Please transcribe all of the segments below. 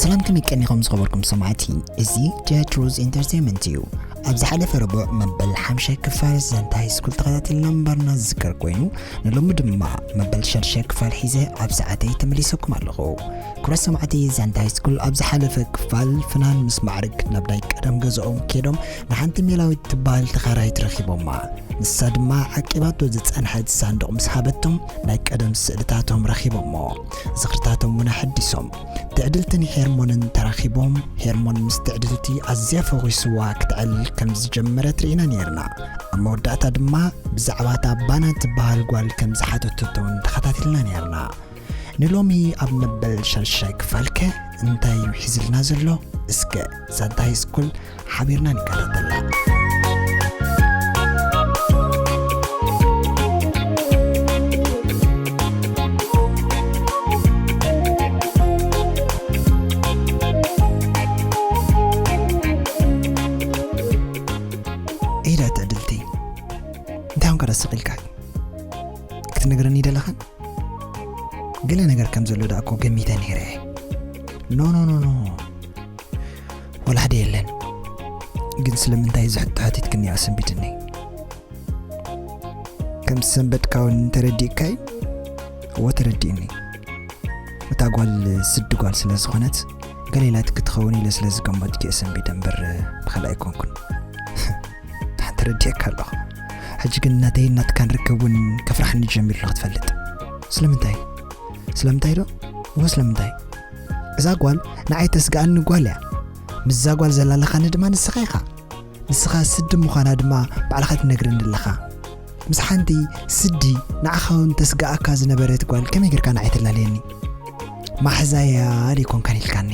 ሰላም፣ ከመይ ቀኒኹም ዝኸበርኩም ሰማዕቲ? እዚ ጀትሩዝ ኢንተርቴይንመንት እዩ። ኣብ ዝሓለፈ ረቡዕ መበል ሓምሻይ ክፋል ዛንታ ሃይስኩል ተኸታቲልና ምንባርና ዝዝከር ኮይኑ፣ ንሎሚ ድማ መበል ሻድሻይ ክፋል ሒዘ ኣብ ሰዓተይ ተመሊሰኩም ኣለኹ። ክቡራት ሰማዕቲ፣ ዛንታ ሃይስኩል ኣብ ዝሓለፈ ክፋል ፍናን ምስ ማዕርግ ናብ ናይ ቀደም ገዝኦም ከይዶም ንሓንቲ ሜላዊት ትበሃል ተኻራይት ረኺቦማ። ንሳ ድማ ዓቂባቶ ዝጸንሐት ሳንዱቕ ምስ ሃበቶም ናይ ቀደም ስእልታቶም ረኺቦሞ። ዝኽርታቶም እውን ኣሐዲሶም። ትዕድልትን ሄርሞንን ተራኺቦም፣ ሄርሞን ምስ ትዕድልቲ ኣዝያ ፈኺስዋ ክትዕልል ከም ዝጀመረት ርኢና ነይርና። ኣብ መወዳእታ ድማ ብዛዕባ እታ ባና ትበሃል ጓል ከም ዝሓተተቶ እውን ተኸታቲልና ነይርና። ንሎሚ ኣብ መበል ሻድሻይ ክፋልከ እንታይ እዩ ሒዝልና ዘሎ? እስከ ዛንታ ሃይስኩል ሓቢርና ንከታተላ። ኢዳ ትዕድልቲ፣ እንታይ ኾንካ ደስ ኢልካ? ክትነግረኒ ደለኻን? ገለ ነገር ከም ዘሎ ደኣ እኮ ገሚተ ነይረ። ኖ፣ ኖ፣ ኖ፣ ኖ። ወላ ሓደ የለን። ግን ስለምንታይ እዚ ሕቶ ሓቲትክኒ ኣሰንቢድኒ። ከም ዝሰንበድካ እውን ተረዲእካይ? እወ፣ ተረዲእኒ። እታ ጓል ስዲ ጓል ስለ ዝኾነት፣ ገለ ኢላትኪ ትኸውን ኢለ ስለ ዝገመትኩ እየ ሰንቢደ እምበር ብኻልእ ኣይኮንኩን። ተረዲኤካ ኣለኹ። ሕጂ ግን ናተይን ናትካን ርክብ እውን ከፍርሓኒ ጀሚሩ ኣሎ ክትፈልጥ። ስለምንታይ? ስለምንታይ ዶ? እወ፣ ስለምንታይ? እዛ ጓል ንዓይ ተስግኣኒ ጓል እያ። ምስዛ ጓል ዘላለኻኒ ድማ ንስኻ ኢኻ። ንስኻ ስዲ ምዃና ድማ ባዕልኻ ትነግረኒ ኣለኻ። ምስ ሓንቲ ስዲ ንዓኻ እውን ተስግኣካ ዝነበረት ጓል ከመይ ጌርካ ንዓይ ተላለየኒ? ማሕዛያ ደይኮንካን ኢልካኒ።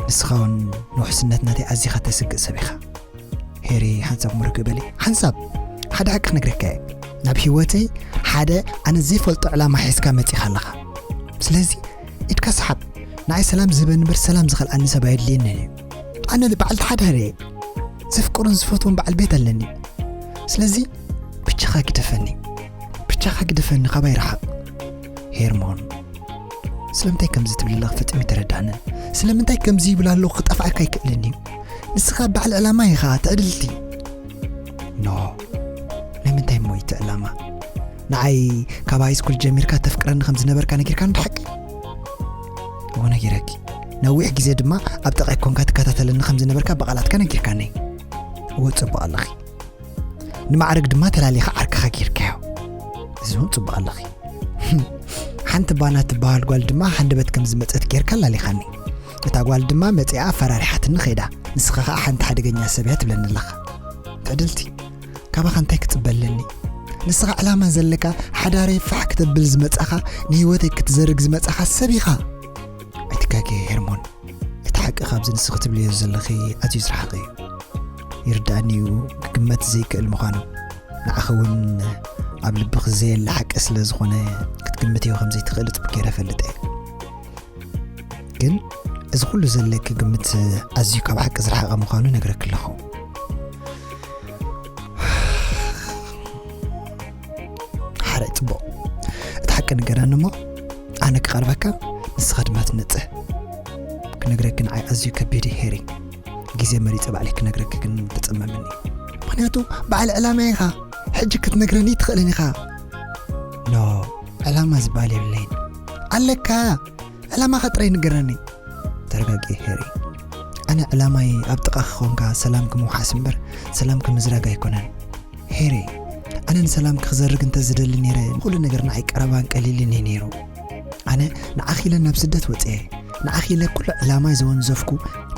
ንስኻ እውን ንውሕስነት ናተይ ኣዚኻ ተስግእ ሰብ ኢኻ። ሄሪ፣ ሓንሳብ ምርክ በሊ። ሓንሳብ ሓደ ሓቂ ክነግረካ እየ። ናብ ህይወተይ ሓደ ኣነ ዘይፈልጦ ዕላማ ሒዝካ መጺኻ ኣለኻ። ስለዚ ኢድካ ሰሓብ። ንዓይ ሰላም ዝህበኒ እምበር ሰላም ዝኸልኣኒ ሰብ ኣየድልየንን እዩ። ኣነ በዓል ሓዳር እየ። ዘፍቅሮን ዝፈትዎን በዓል ቤት ኣለኒ። ስለዚ ብቻኻ ግደፈኒ። ብቻኻ ግደፈኒ፣ ካባይ ርሓቕ። ሄርሞን፣ ስለምንታይ ከምዚ ትብል ኣለኻ ፈጺሙ ኣይተረድኣንን። ስለምንታይ ከምዚ ይብል ኣለኹ ክጠፍኣካ ኣይክእልን እዩ። ንስኻ በዓል ዕላማ ኢኻ፣ ትዕድልቲ። ኖ፣ ናይ ምንታይ እሞ እዩ እቲ ዕላማ? ንዓይ ካብ ሃይስኩል ጀሚርካ ተፍቅረኒ ከም ዝነበርካ ነጊርካኒ ዶ ሓቂ? እወ፣ ነጊረኪ። ነዊሕ ግዜ ድማ ኣብ ጥቓይ ኮንካ ትከታተለኒ ከም ዝነበርካ ብቓላትካ ነጊርካኒ። እወ፣ ጽቡቕ ኣለኺ። ንማዕረግ ድማ ተላሊኻ ዓርክኻ ጌርካዮ። እዚ እውን ጽቡቕ ኣለኺ። ሓንቲ ባና ትበሃል ጓል ድማ ሃንደበት ከም ዝመጸት ጌርካ ኣላሊኻኒ። እታ ጓል ድማ መጺኣ ኣፈራሪሓትኒ ኸይዳ። ንስኻ ኸኣ ሓንቲ ሓደገኛ ሰብ እያ ትብለኒ ኣለኻ። ትዕድልቲ፣ ካባኻ እንታይ ክጽበ ኣለኒ? ንስኻ ዕላማ ዘለካ፣ ሓዳረይ ፋሕ ክተብል ዝመጻኻ፣ ንህይወተይ ክትዘርግ ዝመጻኻ ሰብ ኢኻ። ኣይትጋገ ሄርሞን። እቲ ሓቂ ካብዚ ንስኺ ትብልዮ ዘለኺ ኣዝዩ ዝረሓቐ እዩ። ይርድኣኒ እዩ፣ ክግመት ዘይክእል ምዃኑ። ንዓኺ እውን ኣብ ልብኺ ዘየለ ሓቂ ስለ ዝኾነ ክትግምትዮ ከም ዘይትኽእሊ ጽቡቕ ገይረ እፈልጥ እየ። ግን እዚ ኩሉ ዘለኪ ግምት ኣዝዩ ካብ ሓቂ ዝረሓቐ ምዃኑ ነግረኪ ኣለኹ። ሓራይ ጽቡቕ። እቲ ሓቂ ንገረኒ እሞ ኣነ ክቐርበካ፣ ንስኻ ድማ ትነጽህ። ክነግረኪ ንዓይ ኣዝዩ ከቢድ እዩ ሄሪ። ግዜ መሪጸ ባዕለይ ክነግረኪ ግን ተጸመመኒ። ምኽንያቱ በዓል ዕላማ ኢኻ። ሕጂ ክትነግረኒ ትኽእልን ኢኻ። ኖ፣ ዕላማ ዝበሃል የብለይን። ኣለካ። ዕላማኻ ጥራይ ንገረኒ። ተረጋጊ ሄሪ። ኣነ ዕላማይ ኣብ ጥቓኺ ኾንካ ሰላምኪ ምውሓስ እምበር ሰላምኪ ምዝራግ ኣይኮነን። ሄሪ፣ ኣነ ንሰላምኪ ክዘርግ እንተ ዝደሊ ነይረ፣ ኩሉ ነገር ንዓይ ቀረባን ቀሊልን እዩ ነይሩ። ኣነ ንዓኺ ኢለ ናብ ስደት ወጺኤ። ንዓኺ ኢለ ኩሉ ዕላማይ ዘወንዘፍኩ፣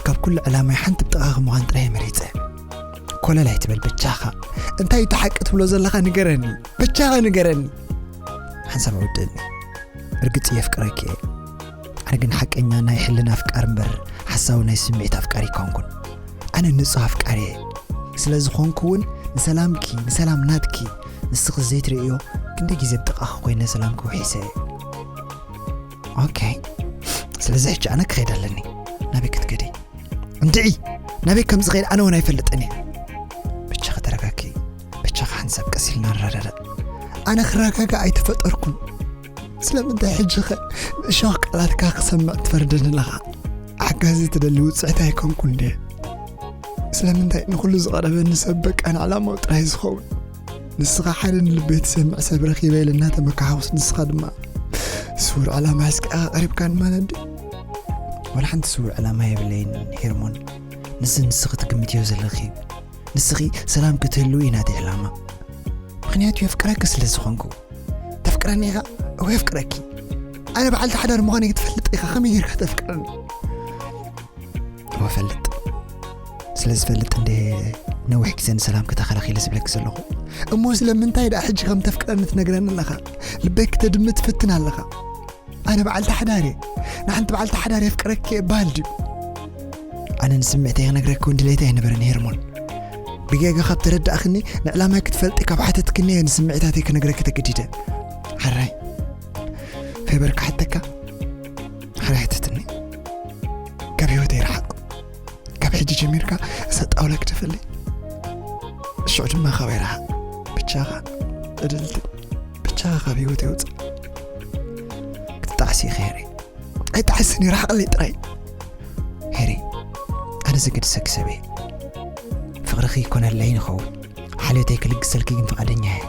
ካብ ኩሉ ዕላማይ ሓንቲ ብጥቓኺ ምዃን ጥራይ እየ መሪጸ። ኮለል ኣይትበል በጃኻ። እንታይ እዩ እቲ ሓቂ ትብሎ ዘለኻ ንገረኒ። በጃኻ ንገረኒ። ሓንሳብ ኣውድእኒ። ርግጽ እየ ኣፍቅረኪ እየ። ኣነ ግን ሓቀኛ ናይ ሕልና ኣፍቃሪ እምበር ሓሳዊ ናይ ስምዒት ኣፍቃሪ ኣይኮንኩን። ኣነ ንጹህ ኣፍቃሪ እየ። ስለ ዝኾንኩ እውን ንሰላምኪ፣ ንሰላም ናትኪ ንስኺ ዘይትርእዮ ክንደይ ግዜ ብጥቓኺ ኮይነ ሰላምኪ ውሒሰ እየ። ኦኬ። ስለዚ ሕጂ ኣነ ክኸይድ ኣለኒ። ናበይ ክትከዲ? እንድዒ! ናበይ ከም ዝኸይድ ኣነ እውን ኣይፈልጥን እየ። ብቻ ከተረጋጊ፣ ብቻ ሓንሳብ ቀስ ኢልና ንረዳዳእ። ኣነ ክረጋጋእ ኣይተፈጠርኩን። ስለምንታይ ሕጂ ኸ ንእሾኽ ቃላትካ ክሰምዕ ትፈርደኒ ኣለኻ? ሓጋዚ ትደሊ ውፅዕቲ ኣይኮንኩን ድየ? ስለምንታይ ንኹሉ ዝቐረበኒ ሰብ በቃ ንዕላማኡ ጥራይ ዝኸውን? ንስኻ ሓደ ንልበይ ትሰምዕ ሰብ ረኺበ ኢለ እናተመካሓኹስ፣ ንስኻ ድማ ስውር ዕላማ ሒዝካ ኢኻ ቀሪብካኒ ማለት ድዩ? ዋላ ሓንቲ ስውር ዕላማ የብለይን ሄርሞን። ንዚ ንስኺ ትግምትዮ ዘለኺ፣ ንስኺ ሰላም ክትህልዊ እዩ ናተይ ዕላማ። ምኽንያቱ የፍቅረኪ ስለ ዝኾንኩ። ተፍቅረኒ ኢኻ? እወ የፍቅረኪ። ኣነ በዓልቲ ሓዳር ምዃነይ ክትፈልጥ ኢኻ፣ ከመይ ጌርካ ተፍቅረኒ? እወ እፈልጥ። ስለ ዝፈልጥ እንደ ነዊሕ ግዜ ንሰላም ክተኸላኺለ ዝብለኪ ዘለኹ። እሞ ስለምንታይ ደኣ ሕጂ ከም ተፍቅረኒ ትነግረኒ ኣለኻ? ልበይ ክተድምት ትፍትን ኣለኻ። ኣነ በዓልቲ ሓዳር እየ። ንሓንቲ በዓልቲ ሓዳር የፍቅረኪ እየ በሃል ድዩ? ኣነ ንስምዒተይ ክነግረኪ እውን ድሌት ኣይነበረን ሄርሞን። ብጌጋ ካብ ተረዳእኽኒ፣ ንዕላማይ ክትፈልጢ ካብ ሓተትክኒ እየ ንስምዒታተይ ክነግረኪ ተገዲደ። ሓራይ፣ ፌበር ክሓተካ? ሓራይ ሕተትኒ። ካብ ህይወተይ ርሓቕ። ካብ ሕጂ ጀሚርካ እዛ ጣውላ ግደፈለይ። ሽዑ ድማ ካባይ ርሓቕ። ብቻኻ፣ ዕድልቲ፣ ብቻኻ ካብ ህይወተይ ውጻእ። ክትጣዕሲ ኢኺ ሄሪ። ኣይጣዕስን እየ፣ ርሓቕለይ ጥራይ። ሄሪ፣ ኣነ ዘገድሰኪ ሰብ እየ። ፍቕርኺ ይኮነለይ ንኸውን። ሓልዮተይ ክልግሰልኪ ግን ፍቓደኛ እየ።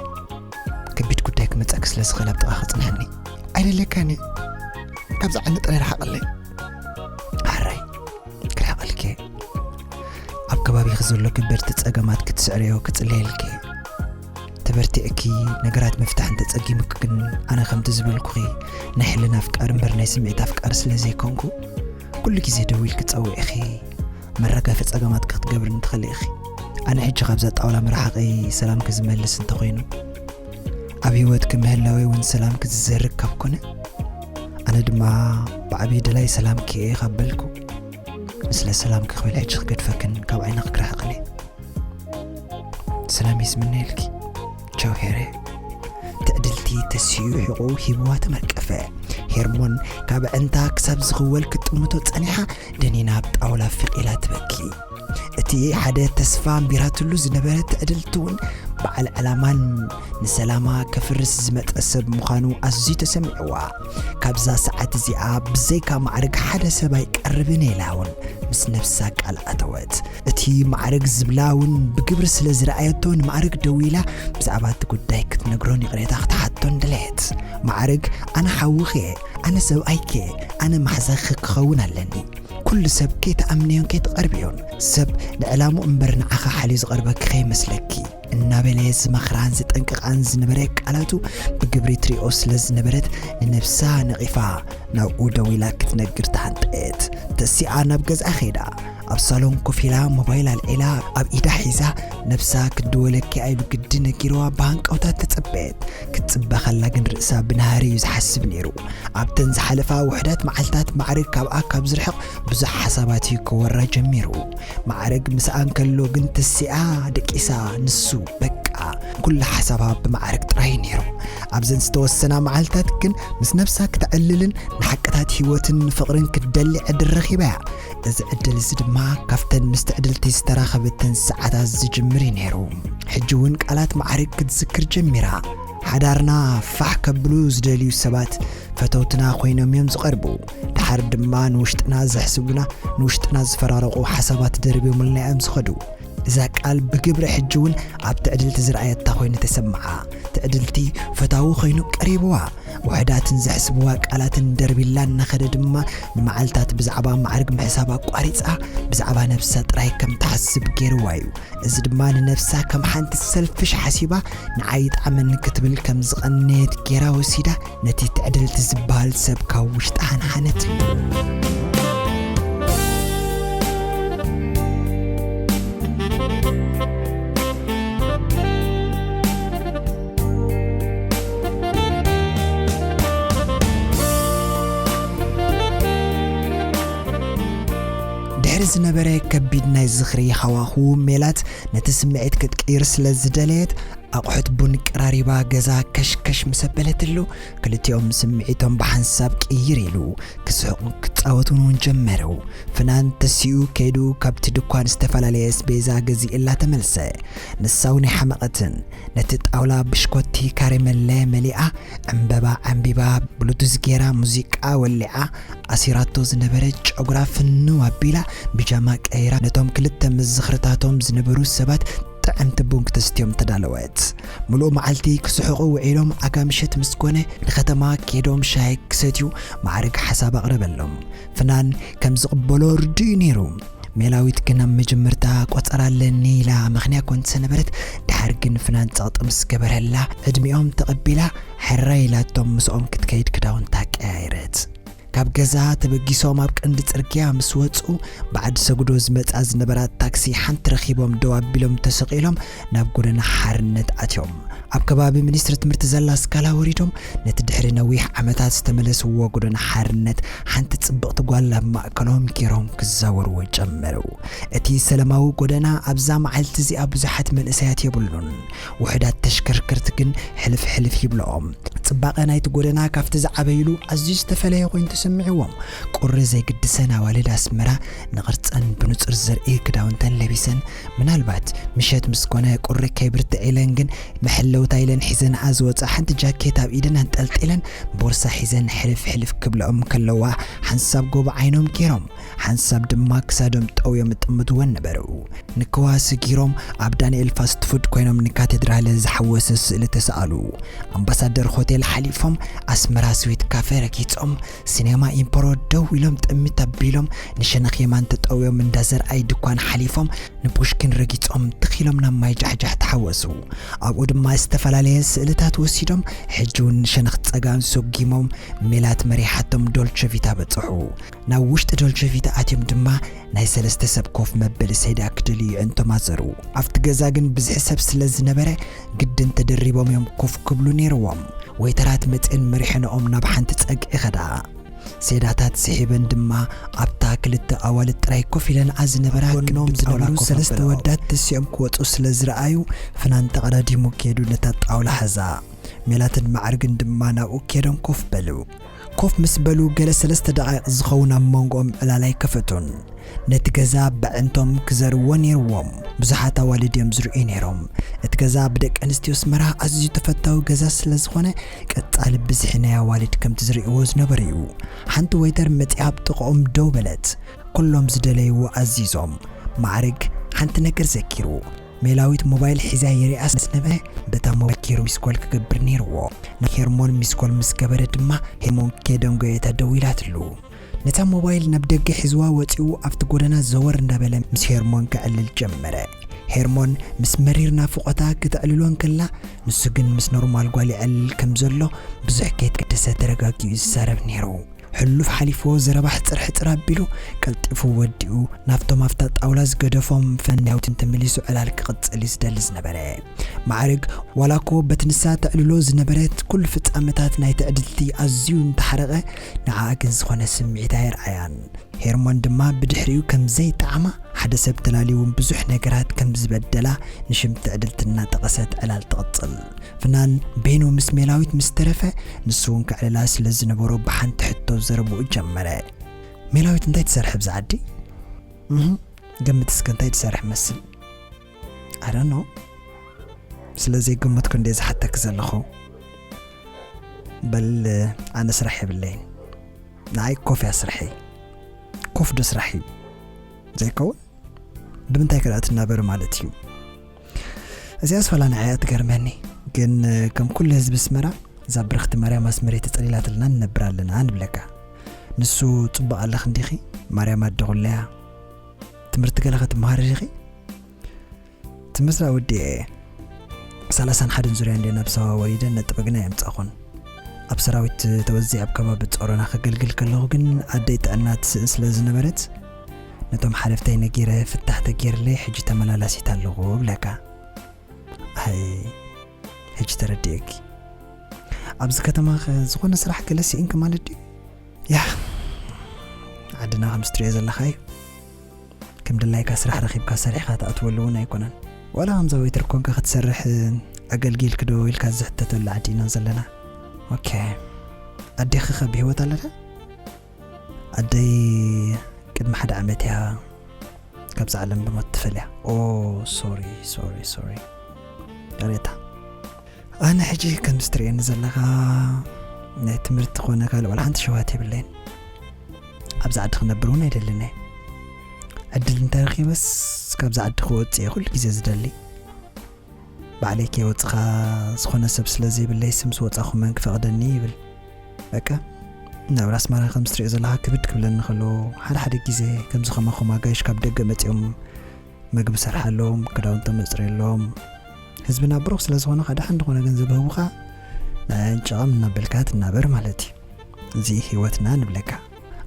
ከቢድ ጉዳይ ክመጻኪ ስለ ዝኽእል ኣብ ጥቓኺ ጽንሕኒ። ኣይደለካን እየ። ካብዚ ዓንዲ ጥራይ ርሓቕለይ። ሓራይ፣ ክርሕቐልኪ እየ። ኣብ ከባቢኺ ዘሎ ከበድቲ ጸገማት ክትስዕርዮ ክጽለየልኪ እየ። ተበርቲዕኪ ነገራት ምፍታሕ እንተጸጊሙኪ ግን፣ ኣነ ከምቲ ዝበልኩኺ ናይ ሕልና ኣፍቃሪ እምበር ናይ ስምዒት ኣፍቃሪ ስለ ዘይኮንኩ፣ ኩሉ ግዜ ደዊልኪ ጸዊዕኺ መራገፊ ጸገማት ክትገብርኒ ትኽእሊ ኢኺ። ኣነ ሕጂ ካብዛ ጣውላ ምርሓቐይ ሰላምኪ ዝመልስ እንተኾይኑ፣ ኣብ ህይወትኪ ምህላወይ እውን ሰላምኪ ዝዘርግ ካብ ኮነ፣ ኣነ ድማ ብዓብዪ ደላይ ሰላምኪ እየ ካብ በልኩ፣ ንስለ ሰላምኪ ክብል ሕጂ ክገድፈክን ካብ ዓይንኺ ክርሕቕን እየ። ሰላም ይስምነየልኪ። ቻው ሄሬ። ትዕድልቲ ተሲኡ ሕቖኡ ሂብዋ ተመርቀፈ። ሄርሞን ካብ ኣዕንታ ክሳብ ዝኽወል ክትጥምቶ ጸኒሓ፣ ደኒና ኣብ ጣውላ ፍቕ ኢላ ትበኪ። እቲ ሓደ ተስፋ ኣንቢራትሉ ዝነበረ ትዕድልቲ እውን በዓል ዕላማን ንሰላማ ከፍርስ ዝመጸ ሰብ ምዃኑ ኣዝዩ ተሰሚዕዋ። ካብዛ ሰዓት እዚኣ ብዘይካ ማዕርግ ሓደ ሰብ ኣይቀርብን ኢላ እውን ምስ ነብሳ ቃል ኣተወት። እቲ ማዕርግ ዝብላ እውን ብግብሪ ስለ ዝረኣየቶ ንማዕርግ ደዊላ ብዛዕባ እቲ ጉዳይ ክትነግሮን ይቕሬታ ክትሓቶን ደለየት። ማዕርግ፣ ኣነ ሓውኺ እየ፣ ኣነ ሰብኣይኪ እየ፣ ኣነ ማሕዛኺ ክኸውን ኣለኒ። ኩሉ ሰብ ከይትኣምንዮን ከይትቐርብዮን። ሰብ ንዕላምኡ እምበር ንዓኻ ሓልዩ ዝቐርበኪ ከይመስለኪ፣ እናበለ ዝመኽራን ዝጠንቅቓን ዝነበረ ቃላቱ ብግብሪ ትሪኦ ስለ ዝነበረት ንነብሳ ነቒፋ ናብኡ ደዊላ ክትነግር ተሃንጠየት። ተሲኣ ናብ ገዝኣ ኸይዳ ኣብ ሳሎን ኮፍ ኢላ ሞባይል ኣልዒላ ኣብ ኢዳ ሒዛ ነብሳ ክድወለኪ ኢሉ ግዲ ነጊርዋ ብሃንቀውታ ተጸበየት። ክትጽበ ኸላ ግን ርእሳ ብናህሪ እዩ ዝሓስብ ነይሩ። ኣብተን ዝሓለፋ ውሑዳት መዓልታት ማዕርግ ካብኣ ካብ ዝርሕቕ ብዙሕ ሓሳባት እዩ ክወራ ጀሚሩ። ማዕርግ ምስኣ እንከሎ ግን ተሲኣ ደቂሳ ንሱ በቃ ኩሉ ሓሳባ ብማዕርግ ጥራይ ነይሩ። ኣብዘን ዝተወሰና መዓልታት ግን ምስ ነብሳ ክተዕልልን ንሓቅታት ህይወትን ንፍቕርን ክትደሊ ዕድል ረኺባ እያ። እዚ ዕድል እዚ ድማ ካብተን ምስ ትዕድልቲ ዝተራኸበተን ሰዓታት ዝጅምር እዩ ነይሩ። ሕጂ እውን ቃላት ማዕርግ ክትዝክር ጀሚራ። ሓዳርና ፋሕ ከብሉ ዝደልዩ ሰባት ፈተውትና ኮይኖም እዮም ዝቐርቡ። ድሓር ድማ ንውሽጥና ዘሕስቡና፣ ንውሽጥና ዝፈራረቑ ሓሳባት ደርብዮምልና እዮም ዝኸዱ። እዛ ቃል ብግብሪ ሕጂ እውን ኣብ ትዕድልቲ ዝረኣየታ ኮይኑ ተሰምዓ። ትዕድልቲ ፈታዊ ኮይኑ ቀሪብዋ። ውሑዳትን ዘሕስብዋ ቃላትን ደርቢላ እናኸደ ድማ ንመዓልታት ብዛዕባ ማዕርግ ምሕሳብ ኣቋሪጻ ብዛዕባ ነብሳ ጥራይ ከም ትሓስብ ገይርዋ እዩ። እዚ ድማ ንነብሳ ከም ሓንቲ ሰልፍሽ ሓሲባ ንዓይ ይጥዓመኒ ክትብል ከም ዝቐነየት ገይራ ወሲዳ ነቲ ትዕድልቲ ዝበሃል ሰብ ካብ ውሽጣ ሓንሓነትሉ። ድሕሪ ዝነበረ ከቢድ ናይ ዝኽሪ ሃዋህው ሜላት ነቲ ስምዒት ክትቅይር ስለ ዝደለየት ኣቑሑት ቡን ቀራሪባ ገዛ ከሽከሽ ምስ ኣበለትሉ፣ ክልቲኦም ስምዒቶም ብሓንሳብ ቅይር ኢሉ። ክስሕቑን ክጻወቱን እውን ጀመሩ። ፍናን ተሲኡ ከይዱ ካብቲ ድኳን ዝተፈላለየ ኣስቤዛ ገዚእላ ተመልሰ። ንሳ እውን ኣይሓመቐትን። ነቲ ጣውላ ብሽኮቲ ካሬመለ መሊኣ፣ ዕምበባ ዓምቢባ፣ ብሉቱዝ ገይራ፣ ሙዚቃ ወሊዓ፣ ኣሲራቶ ዝነበረ ጨጉራ ፍንው ኣቢላ፣ ቢጃማ ቀይራ፣ ነቶም ክልተ ምስ ዝኽርታቶም ዝነበሩ ሰባት ጥዕምቲ ቡን ክተስትዮም ተዳለወት። ምሉእ መዓልቲ ክስሕቑ ውዒሎም፣ ኣጋ ምሸት ምስ ኮነ ንከተማ ከይዶም ሻሂ ክሰትዩ ማዕርግ ሓሳብ ኣቕረበሎም። ፍናን ከም ዝቕበሎ ርዱእ እዩ ነይሩ። ሜላዊት ግን ኣብ መጀመርታ ቆጸራ ኣለኒ ኢላ ምኽንያ ኮን ዝሰነበረት፣ ድሓር ግን ፍናን ጸቕጢ ምስ ገበረላ፣ ዕድሚኦም ተቐቢላ ሕራይ ኢላቶም ምስኦም ክትከይድ ክዳውንታ ቀያየረት። ካብ ገዛ ተበጊሶም ኣብ ቀንዲ ጽርግያ ምስ ወጹ፣ ብዓዲ ሰጉዶ ዝመጻ ዝነበራ ታክሲ ሓንቲ ረኺቦም ደው ኣቢሎም ተሰቒሎም ናብ ጎደና ሓርነት ኣትዮም። ኣብ ከባቢ ሚኒስትሪ ትምህርቲ ዘላ ስካላ ወሪዶም ነቲ ድሕሪ ነዊሕ ዓመታት ዝተመለስዎ ጎደና ሓርነት ሓንቲ ጽብቕቲ ጓል ኣብ ማእከሎም ገይሮም ክዛወርዎ ጀመሩ። እቲ ሰላማዊ ጎደና ኣብዛ መዓልቲ እዚኣ ብዙሓት መንእሰያት የብሉን። ውሑዳት ተሽከርከርቲ ግን ሕልፍ ሕልፍ ይብልኦም። ጽባቐ ናይቲ ጎደና ካብቲ ዝዓበይሉ ኣዝዩ ዝተፈለየ ኮይኑ ተሰሚዕዎም። ቁሪ ዘይግድሰን ኣዋልድ ኣስመራ ንቕርጸን ብንጹር ዘርኢ ክዳውንተን ለቢሰን፣ ምናልባት ምሸት ምስ ኮነ ቁሪ ከይብርትዕ ኢለን ግን መሐለውታ ኢለን ሒዘንኣ ዝወጻ ሓንቲ ጃኬት ኣብ ኢደን ኣንጠልጢለን ቦርሳ ሒዘን ሕልፍ ሕልፍ ክብልኦም ከለዋ ሓንሳብ ጎቦ ዓይኖም ገይሮም ሓንሳብ ድማ ክሳዶም ጠውዮም ይጥምትወን ነበሩ። ንክዋ ስጊሮም ኣብ ዳንኤል ፋስት ፉድ ኮይኖም ንካቴድራል ዝሓወሰ ስእሊ ተሰኣሉ። ኣምባሳደር ሆቴል ሓሊፎም ኣስመራ ስዊት ካፌ ረጊጾም ሲኔማ ኢምፖሮ ደው ኢሎም ጥሚት ኣቢሎም ንሸነኽ የማን ተጠውዮም እንዳ ዘርኣይ ድኳን ሓሊፎም ንፑሽኪን ረጊጾም ትኺሎም ናብ ማይ ጃሕጃሕ ተሓወሱ። ኣብኡ ድማ ዝተፈላለየ ስእልታት ወሲዶም ሕጂ እውን ንሸነኽ ጸጋም ሰጊሞም ሜላት መሪሓቶም ዶልቸ ቪታ በጽሑ። ናብ ውሽጢ ዶልቸ ቪታ ኣትዮም ድማ ናይ ሰለስተ ሰብ ኮፍ መበሊ ሴዳ ክደልዩ ይዕንቶም ኣዘሩ። ኣብቲ ገዛ ግን ብዝሒ ሰብ ስለ ዝነበረ ግድን ተደሪቦም እዮም ኮፍ ክብሉ ነይርዎም። ወይተራት መጽየን መሪሐንኦም ናብ ሓንቲ ጸግዒ ኸዳ። ሴዳታት ስሒበን ድማ ኣብታ ክልተ ኣዋልድ ጥራይ ኮፍ ኢለንኣ ዝነበራ ኣብ ጎኖም ክንዲ ጣውላ ዝነበሩ ኮፍ ሰለስተ ኣበላኦ። ወዳት ተሲኦም ክወጹ ስለ ዝረኣዩ ፍናን ተቐዳዲሙ ከይዱ ነታ ጣውላ ሓዛ። ሜላትን ማዕርግን ድማ ናብኡ ከይዶም ኮፍ በሉ። ኮፍ ምስ በሉ ገለ ሰለስተ ደቓይቕ ዝኸውን ኣብ መንጎኦም ዕላል ኣይከፈቱን። ነቲ ገዛ በዕንቶም ክዘርዎ ነይርዎም። ብዙሓት ኣዋልድ እዮም ዝርእዩ ነይሮም። እቲ ገዛ ብደቂ ኣንስትዮ ኣስመራ ኣዝዩ ተፈታዊ ገዛ ስለ ዝኾነ ቀጻሊ ብዝሒ ናይ ኣዋልድ ከምቲ ዝርእይዎ ዝነበሩ እዩ። ሓንቲ ወይተር መጺኣ ኣብ ጥቕኦም ደው በለት። ኩሎም ዝደለይዎ ኣዚዞም። ማዕርግ ሓንቲ ነገር ዘኪሩ። ሜላዊት ሞባይል ሒዛ የሪኣ ስለ ዝነበረ በታ ሞባይል ገይሩ ሚስኮል ክገብር ነይርዎ። ንሄርሞን ሚስኮል ምስ ገበረ ድማ ሄርሞን ከይደንጎየታ ደዊላትሉ። ነታ ሞባይል ናብ ደገ ሒዝዋ ወጺኡ ኣብቲ ጎደና ዘወር እንዳበለ ምስ ሄርሞን ከዕልል ጀመረ። ሄርሞን ምስ መሪር ናፍቖታ ክተዕልሎ እንከላ ንሱ ግን ምስ ኖርማል ጓል ይዕልል ከም ዘሎ ብዙሕ ከይተገደሰ ተረጋጊኡ ይዛረብ ነይሩ። ሕሉፍ ሓሊፍዎ ዘረባ ሕጽር ሕጽር ኣቢሉ ቀልጢፉ ወዲኡ ናብቶም ኣብታ ጣውላ ዝገደፎም ፍናን ሜላዊትን ተመሊሱ ዕላል ክቕጽል እዩ ዝደሊ ዝነበረ። ማዕርግ ዋላ እኮ በቲ ንሳ ተዕልሎ ዝነበረት ኩሉ ፍጻመታት ናይ ትዕድልቲ ኣዝዩ እንተሓረቐ ንዓኣ ግን ዝኾነ ስምዒት ኣየርኣያን። ሄርሞን ድማ ብድሕሪኡ ከም ዘይጠዓማ ሓደ ሰብ ተላልዩ እውን ብዙሕ ነገራት ከም ዝበደላ ንሽም ትዕድልቲ እናጠቐሰት ዕላል ትቕጽል። ፍናን በይኑ ምስ ሜላዊት ምስ ተረፈ ንሱ እውን ከዕልላ ስለ ዝነበሮ ብሓንቲ ሕቶ ዘረብኡ ጀመረ። ሜላዊት እንታይ ትሰርሒ ብዛ ዓዲ? እህ፣ ገምት እስከ እንታይ ትሰርሕ መስል? I don't know። ስለ ዘይገመትኩ እንደ ዝሓተክ ዘለኹ። በል ኣነ ስራሕ የብለይን። ንዓይ ኮፍ እያ ስርሐይ። ኮፍ ዶ ስራሕ እዩ? ዘይከውን? ብምንታይ ከ ደኣ ትናበሪ ማለት እዩ? እዚኣስ ዋላ ንዓይ እያ ትገርመኒ። ግን ከም ኩሉ ህዝቢ ኣስመራ እዛ ብርኽቲ ማርያም ኣስመረይ ተጸሊላትልና ንነብር ኣለና ንብለካ። ንሱ ጽቡቕ ኣለኺ እንዲኺ? ማርያም ኣደ ኩለያ። ትምህርቲ ገለ ኸ ትመሃሪ ዲኺ? ትምህርቲ ኣወዲኤ እየ። ሰላሳን ሓደን ዙርያ እንድየ ናብ ሳዋ ወሪደ ነጥበ ግና ኣየምጻእኹን። ኣብ ሰራዊት ተወዚዐ ኣብ ከባቢ ጾሮና ከገልግል ከለኹ ግን ኣደይ ጥዕና ትስእን ስለ ዝነበረት ነቶም ሓለፍተይ ነጊረ ፍታሕ ተገይርለይ ሕጂ ተመላላሲት ኣለኹ እብለካ። ኣይ ሕጂ ተረዲኤኪ። ኣብዚ ከተማ ኸ ዝኾነ ስራሕ ገለ ስኢንኪ ማለት ድዩ? ያ ዓድና ከም ትሪኦ ዘለኻ እዩ። ከም ድላይካ ስራሕ ረኺብካ ሰሪሕካ ትኣትወሉ እውን ኣይኮነን። ዋላ ከምዛ ዌይተር ኮንካ ክትሰርሕ ኣገልጊልኪ ዶ ኢልካ ዝሕተተሉ ዓዲ ኢና ዘለና። ኦኬ፣ ኣዴኺ ከ ብህይወት ኣለታ? ኣደይ ቅድሚ ሓደ ዓመት እያ ካብዛ ዓለም ብሞት ትፈልያ። ኦ፣ ሶሪ፣ ሶሪ፣ ሶሪ። ይቕሬታ። ኣነ ሕጂ ከምዚ ትርእየኒ ዘለኻ ናይ ትምህርቲ ኮነ ካልእ ዋላ ሓንቲ ሸውሃት የብለይን። ኣብዚ ዓዲ ክነብር እውን ኣይደልን እየ። ዕድል እንተረኺበስ ካብዚ ዓዲ ክወጽእ እየ ኩሉ ግዜ ዝደሊ። ባዕለይ ከይወጽኻ ዝኾነ ሰብ ስለ ዘይብለይ ምስ ወጻኹ መን ክፈቕደኒ ይብል። በቃ ናብ ኣስመራ ከም ትሪኦ ዘለኻ ክብድ ክብለኒ ከሎ ሓደ ሓደ ግዜ ከምዚ ከማኹም ኣጋይሽ ካብ ደገ መጺኦም መግቢ ሰርሓሎም፣ ክዳውንቶም መጽርየሎም። ህዝብና ብሩኽ ስለ ዝኾነ ከኣ ደሓን ዝኾነ ገንዘብ ህቡኻ ንዕንጭቐም እናበልካ ትናበር ማለት እዩ። እዚ ህይወትና ንብለካ።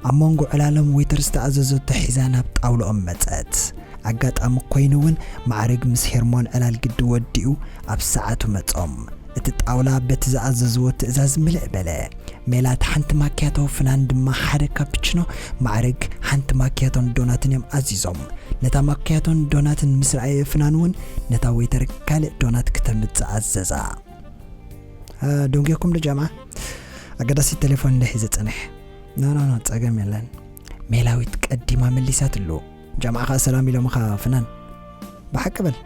ኣብ መንጎ ዕላሎም ዌይተር ዝተኣዘዘቶ ሒዛ ናብ ጣውላኦም መጸት። ኣጋጣሚ ኮይኑ እውን ማዕርግ ምስ ሄርሞን ዕላል ግዲ ወዲኡ ኣብ ሰዓቱ መጾም። እቲ ጣውላ በቲ ዝኣዘዝዎ ትእዛዝ ምልእ በለ። ሜላት ሓንቲ ማኪያቶ፣ ፍናን ድማ ሓደ ካፕችኖ። ማዕርግ ሓንቲ ማኪያቶን ዶናትን እዮም ኣዚዞም። ነታ ማኪያቶን ዶናትን ምስ ረኣየ ፍናን እውን ነታ ዌይተር ካልእ ዶናት ክተምጽእ ኣዘዛ። እ፣ ደንጉየኩም ዶ ጀምዓ? ኣገዳሲት ቴሌፎን እንደ ሒዘ ጸኒሐ። ኖ፣ ኖ፣ ኖ፣ ጸገም የለን። ሜላዊት ቀዲማ መሊሳትሉ። ጀምዓ ኸኣ ሰላም ኢሎምኻ ፍናን። ብሓቂ በል።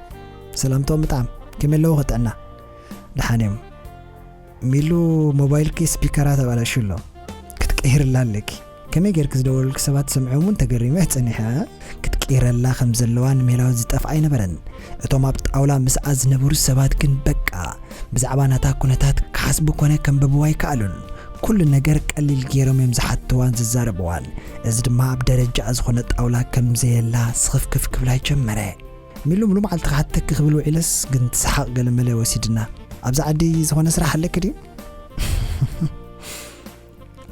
ሰላምቶም ብጣዕሚ። ከመይ ኣለዉ ኸጥዕና? ደሓን እዮም። ሚሉ ሞባይልኪ ስፒከራ ተባላሹ ኣሎ። ክትቀይርላ ኣለኪ። ከመይ ጌርኪ ዝደወሉልኪ ሰባት ሰምዖም እውን ተገሪመ ጸኒሐ። ክትቅይረላ ከም ዘለዋ ንሜላዊት ዝጠፍኣ ኣይነበረን። እቶም ኣብ ጣውላ ምስኣ ዝነበሩ ሰባት ግን በቃ ብዛዕባ ናታ ኩነታት ክሓስቡ ኮነ ከንብብዋ ኣይከኣሉን። ኩሉ ነገር ቀሊል ገይሮም እዮም ዝሓትዋን ዝዛረብዋን። እዚ ድማ ኣብ ደረጃኣ ዝኾነ ጣውላ ከም ዘየላ ስኽፍክፍ ክብላ ጀመረ። ሚሉ ሙሉ መዓልቲ ክሓተኪ ክብል ውዒለስ ግን እቲ ሰሓቕ ገለ መለ ወሲድና። ኣብዚ ዓዲ ዝኾነ ስራሕ ኣለኪ ድዩ?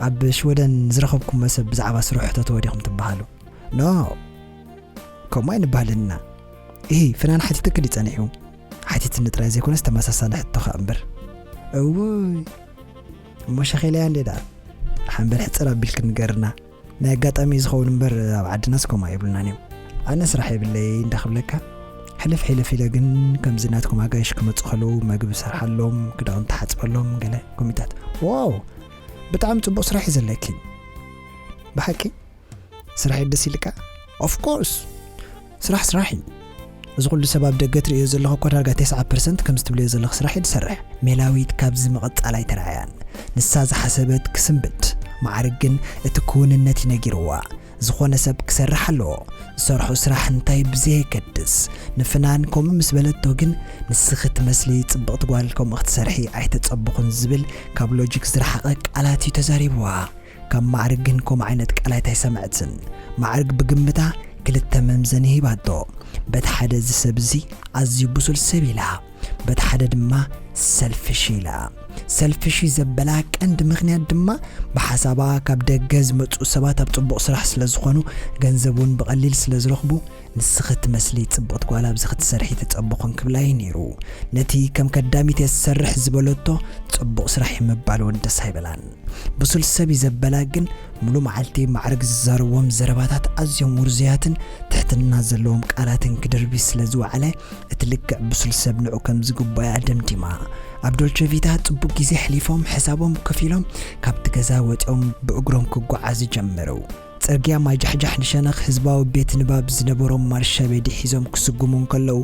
ኣብ ሽወደን ዝረኸብኩሞ ሰብ ብዛዕባ ስርሑ ተተወ ዲኹም ትበሃሉ? ኖ፣ ከምኡ ኣይንበሃልን ኢና። ኢሂ፣ ፍናን ሓቲትኪ ድዩ ጸኒሑ? ሓቲትኒ ጥራይ ዘይኮነስ ተመሳሳሊ ሕቶ ከኣ እምበር። እውይ፣ እሞ ሸኺለያ እንዴ ደኣ? ሓንበል ሕጽር ኣቢልኪ ንገርና። ናይ ኣጋጣሚ ዝኸውን እምበር ኣብ ዓድናስ ከምኡ ኣይብሉናን እዮም። ኣነ ስራሕ የብለይ እንዳ ክብለካ፣ ሕልፍ ሕልፍ ኢለ ግን ከምዚ ናትኩም ኣጋይሽ ክመጹ ከለዉ መግቢ ሰርሓሎም፣ ክዳውንቲ ሓጽበሎም፣ ገለ ኮሚታት። ዋው! ብጣዕሚ ጽቡቕ ስራሕ እዩ ዘለኪ። ብሓቂ? ስራሕ እዩ ደስ ኢልካ? ኦፍ ኮርስ። ስራሕ ስራሕ እዩ። እዚ ኩሉ ሰብ ኣብ ደገ ትርእዮ ዘለኹ እኮ ዳርጋ ተስዓ ፐርሰንት ከምዚ ትብልዮ ዘለኺ ስራሕ እዩ ዝሰርሕ። ሜላዊት ካብዚ ምቕጻል ኣይተራእያን። ንሳ ዝሓሰበት ክስንብድ፣ ማዕርግ ግን እቲ ክውንነት እዩ ነጊርዋ። ዝኾነ ሰብ ክሰርሕ ኣለዎ። ዝሰርሖ ስራሕ እንታይ ብዘየገድስ። ንፍናን ከምኡ ምስ በለቶ ግን፣ ንስኺ ትመስሊ ጽብቕቲ ጓል ከምኡ ክትሰርሒ ኣይተጸበኹን ዝብል ካብ ሎጂክ ዝረሓቐ ቃላት እዩ ተዛሪብዋ። ካብ ማዕርግ ግን ከምኡ ዓይነት ቃላት ኣይሰምዐትን። ማዕርግ ብግምታ ክልተ መምዘኒ ሂባቶ። በቲ ሓደ እዚ ሰብ እዚ ኣዝዩ ብሱል ሰብ ኢላ፣ በቲ ሓደ ድማ ሰልፊሽ ኢላ። ሰልፊሽ እዩ ዘበላ ቀንዲ ምኽንያት ድማ ብሓሳባ ካብ ደገ ዝመጹ ሰባት ኣብ ጽቡቕ ስራሕ ስለ ዝኾኑ ገንዘብ እውን ብቐሊል ስለ ዝረኽቡ ንስኺ ትመስሊ ጽብቕቲ ጓል ኣብዚ ክትሰርሒ ተጸበኹን ክብላ እዩ ነይሩ። ነቲ ከም ከዳሚት እየ ዝሰርሕ ዝበለቶ ጽቡቕ ስራሕ እዩ ምባል እውን ደስ ኣይበላን። ብሱል ሰብ እዩ ዘበላ ግን፣ ሙሉ መዓልቲ ማዕርግ ዝዛረብዎም ዘረባታት ኣዝዮም ውርዙያትን ትሕትና ዘለዎም ቃላትን ክድርቢ ስለ ዝወዓለ፣ እቲ ልክዕ ብሱል ሰብ ንዑ ከም ዝግባእ እያ ደምዲማ። ኣብ ዶልቸ ቪታ ጽቡቕ ግዜ ኣሕሊፎም፣ ሕሳቦም ከፊሎም፣ ካብቲ ገዛ ወጺኦም ብእግሮም ክጓዓዙ ጀመሩ። ጽርግያ ማይ ጃሕጃሕ ንሸነኽ ህዝባዊ ቤት ንባብ ዝነበሮም ማርሻ ቤዲ ሒዞም ክስጉሙ እንከለዉ፣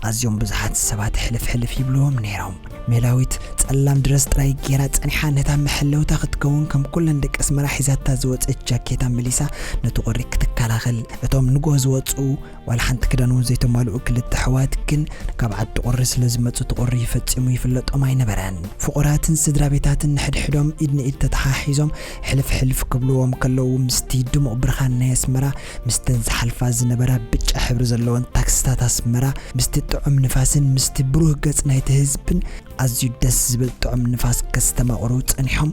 ኣዝዮም ብዙሓት ሰባት ሕልፍ ሕልፍ ይብልዎም ነይሮም። ሜላዊት ጸላም ድረስ ጥራይ ጌራ ጸኒሓ፣ ነታ መሐለውታ ክትከውን ከም ኩለን ደቂ ኣስመራ ሒዛታ ዝወጸት ጃኬታ መሊሳ ነቲ ቁሪ ክትከላኸል፣ እቶም ንግሆ ዝወጽኡ ዋላ ሓንቲ ክዳን እውን ዘይተማልኡ ክልተ ኣሕዋት ግን ካብ ዓዲ ቁሪ ስለ ዝመጹ እቲ ቁሪ ፈጺሙ ይፍለጦም ኣይነበረን። ፍቑራትን ስድራ ቤታትን ንሕድሕዶም ኢድ ንኢድ ተተሓሒዞም ሕልፍ ሕልፍ ክብልዎም ከለዉ ምስቲ ድሙቕ ብርሃን ናይ ኣስመራ፣ ምስተን ዝሓልፋ ዝነበራ ብጫ ሕብሪ ዘለወን ታክስታት ኣስመራ፣ ምስቲ ጥዑም ንፋስን ምስቲ ብሩህ ገጽ ናይቲ ህዝብን ኣዝዩ ደስ ዝብል ጥዑም ንፋስ ከስተማቕሩ ጸኒሖም።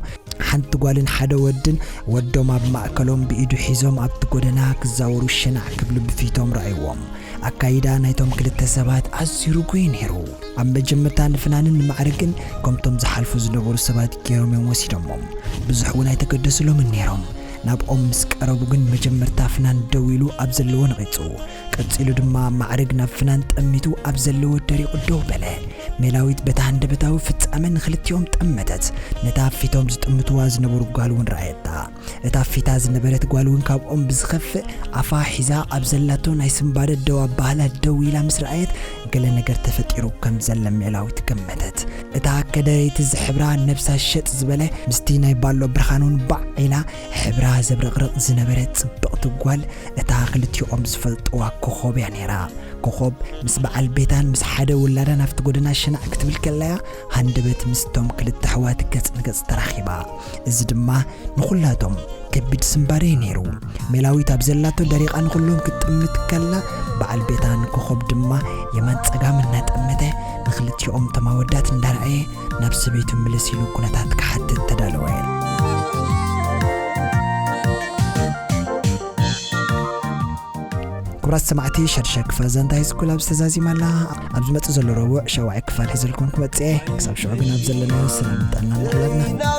ሓንቲ ጓልን ሓደ ወድን ወዶም ኣብ ማእከሎም ብኢዱ ሒዞም ኣብቲ ጎደና ክዛወሩ ሸናዕ ክብሉ ብፊቶም ረኣይዎም። ኣካይዳ ናይቶም ክልተ ሰባት ኣዝዩ ርጉይ ነይሩ። ኣብ መጀመርታ ንፍናንን ንማዕርግን ከምቶም ዝሓልፉ ዝነበሩ ሰባት ገይሮም እዮም ወሲዶሞም። ብዙሕ እውን ኣይተገደስሎምን ነይሮም። ናብኦም ምስ ቀረቡ ግን መጀመርታ ፍናን ደው ኢሉ ኣብ ዘለዎ ነቒጹ። ቀጺሉ ድማ ማዕርግ ናብ ፍናን ጠሚቱ ኣብ ዘለዎ ደሪቑ ደው በለ። ሜላዊት በታ ሃንደበታዊ ፍጻመ ንኽልቲኦም ጠመተት። ነታ ፊቶም ዝጥምትዋ ዝነበሩ ጓል እውን ረኣየታ። እታ ፊታ ዝነበረት ጓል እውን ካብኦም ብዝኸፍእ ኣፋ ሒዛ ኣብ ዘላቶ ናይ ስምባደ ደው ኣባህላ ደው ኢላ ምስ ረኣየት፣ ገለ ነገር ተፈጢሩ ከም ዘለ ሜላዊት ገመተት። እታ ከደረይቲ ዝሕብራ ነብሳ ሸጥ ዝበለ ምስቲ ናይ ባሎ ብርሃን እውን ባዕ ኢላ ሕብራ ዘብረቕርቕ ዝነበረ ጽብቕቲ ጓል እታ ክልቲኦም ዝፈልጥዋ ኮኾብ እያ ነይራ። ኮኾብ ምስ በዓል ቤታን ምስ ሓደ ውላዳን ኣብቲ ጎደና ሸናዕ ክትብል ከላያ ሃንደበት ምስቶም ክልተ ኣሕዋት ገጽ ንገጽ ተራኺባ። እዚ ድማ ንኹላቶም ከቢድ ስምባደ እዩ ነይሩ። ሜላዊት ኣብ ዘላቶ ደሪቓ ንኹሎም ክትጥምት ከላ በዓል ቤታን ኮኾብ ድማ የማን ጸጋም እናጠመተ ንኽልቲኦም ተማወዳት እንዳረኣየ ናብ ሰበይቱ ምልስ ኢሉ ኩነታት ክሓትት ተዳለወ። ክቡራት ሰማዕቲ፣ ሻድሻይ ክፋል ዛንታ ሃይስኩል ኣብ ዝተዛዚማ ኣላ። ኣብ ዝመጽእ ዘሎ ረቡዕ ሻውዓይ ክፋል ሒዘልኩም ክመጽእ እየ። ክሳብ ሽዑ ግን ኣብ ዘለናዮ ሰላም ጥዕና እናተመነና።